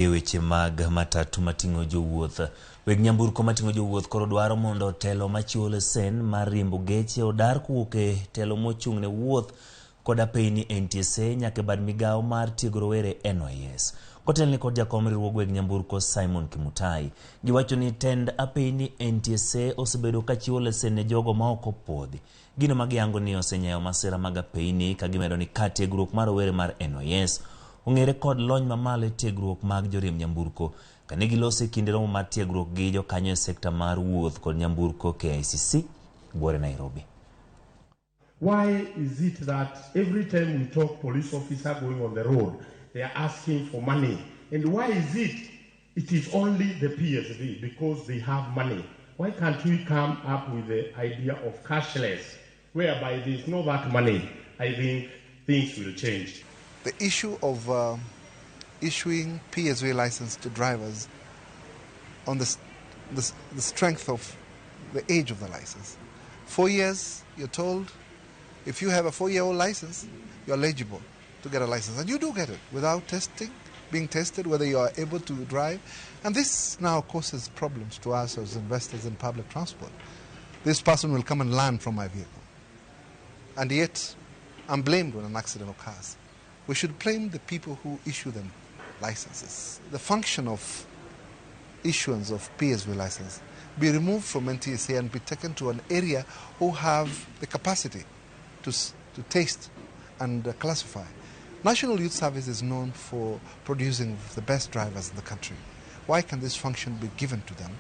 E weche mag matatu mating'o jowuoth, weg nyamburko mating'o jowuoth koro dwaro mondo telo machiwo lesen mar riembo geche odar kowuok e telo mochung' ne wuoth kod apeyni NTSA nyaka e bad migawo mar tiego rowere NYS. Kotelni kod jakom riwruog weg nyamburko Simon Kimutai. Giwacho ni tend apeyni NTSA osebedo kachiwo lesen ne jogo ma ok opuodhi. Gino ma giyango ni osenyayo masira mag apeyni ka gimedo ni ka tiegruok mar rowere mar NYS ong'ere kod lony mamalo e tiegruok mag joriemb nyamburko kane giloso e kinde romo mar tiegruok gi jokanyo e sekta mar wuoth kod nyamburko KICC buore Nairobi. Why is it that every time we talk police officer going on the road, they are asking for money? And why is it it is only the PSV because they have money? Why can't we come up with the idea of cashless, whereby there is no that money? I think things will change. The issue of issuing PSV license to drivers on the strength of the age of the license. 4 years, you're told, if you have a 4-year-old license, you're eligible to get a license. And you do get it without testing, being tested, whether you are able to drive. And this now causes problems to us as investors in public transport. This person will come and learn from my vehicle. And yet, I'm blamed when an accident occurs. We should blame the people who issue them licenses. The function of issuance of PSV license be removed from NTSA and be taken to an area who have the capacity to test and classify. National Youth Service is known for producing the best drivers in the country. Why can this function be given to them?